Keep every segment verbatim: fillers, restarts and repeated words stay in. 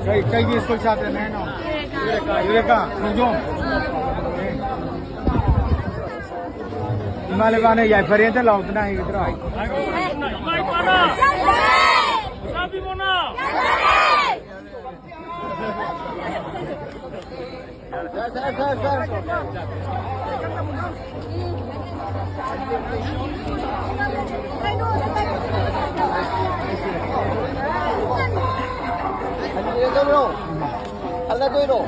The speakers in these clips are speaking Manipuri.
ꯀꯩ, ꯀꯩꯒꯤ ꯁ꯭ꯀꯨꯜ ꯁꯥꯇ꯭ꯔꯅꯦ ꯍꯥꯏꯅꯣ? ꯌꯨꯔꯦꯀꯥ, ꯈꯣꯡꯖꯣꯝ꯫ ꯏꯃꯥ ꯂꯩꯕꯥꯛꯅ ꯌꯥꯏꯐꯔꯦ ꯑꯝꯇ ꯂꯥꯎꯗꯅ ꯍꯩꯒꯗ꯭ꯔꯣ? ꯏꯃꯥ ꯏꯄꯥꯅ! ꯃꯆꯥ ꯄꯤꯕꯣꯅ! ꯍꯜꯂꯗꯣꯏꯔꯣ?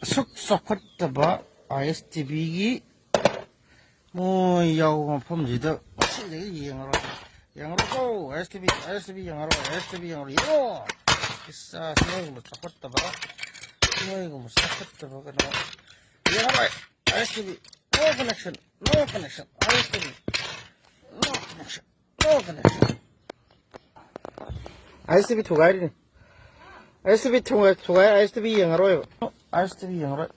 ꯑꯁꯨꯛ ꯆꯥꯎꯈꯠꯇꯕ ꯑꯥꯏ ꯑꯦꯁ ꯇꯤ ꯚꯤꯒꯤ ꯃꯣꯏ ꯌꯥꯎꯕ ꯃꯐꯝꯁꯤꯗ ꯉꯁꯤꯗꯒꯤ ꯌꯦꯡꯉꯔꯣꯏ꯫ ꯌꯦꯡꯉꯔꯣꯏꯀꯣ꯫ ꯑꯥꯏ ꯑꯦꯁ ꯇꯤ ꯚꯤ, ꯑꯥꯏ ꯑꯦꯁ ꯇꯤ ꯚꯤ ꯌꯦꯡꯉꯔꯣꯏ, ꯑꯥꯏ ꯑꯦꯁ ꯇꯤ ꯚꯤ ꯌꯦꯡꯉꯔꯣꯏ꯫ ꯌꯦꯡꯉꯣ꯫ ꯏꯁ, ꯅꯣꯏꯒꯨꯝꯕ ꯆꯥꯎꯈꯠꯇꯕ, ꯅꯣꯏꯒꯨꯝꯕ ꯆꯥꯎꯈꯠꯇꯕ ꯀꯩꯅꯣ ꯌꯦꯡꯉꯔꯣꯏ꯫ I S T V, no connection, no connection, I S T V, no connection, no connection꯫ I S T V ꯊꯨꯒꯥꯏꯔꯤꯅꯤ꯫ ꯑꯥꯏ ꯑꯦꯁ ꯇꯤ ꯚꯤ ꯊꯨꯒꯥꯏ, ꯊꯨꯒꯥꯏ, ꯑꯥꯏ ꯑꯦꯁ ꯇꯤ ꯚꯤ ꯌꯦꯡꯉꯔꯣꯏꯕ꯫ ꯑꯥꯏ ꯑꯦꯁ ꯇꯤ ꯚꯤ ꯌꯦꯡꯉꯔꯣꯏ꯫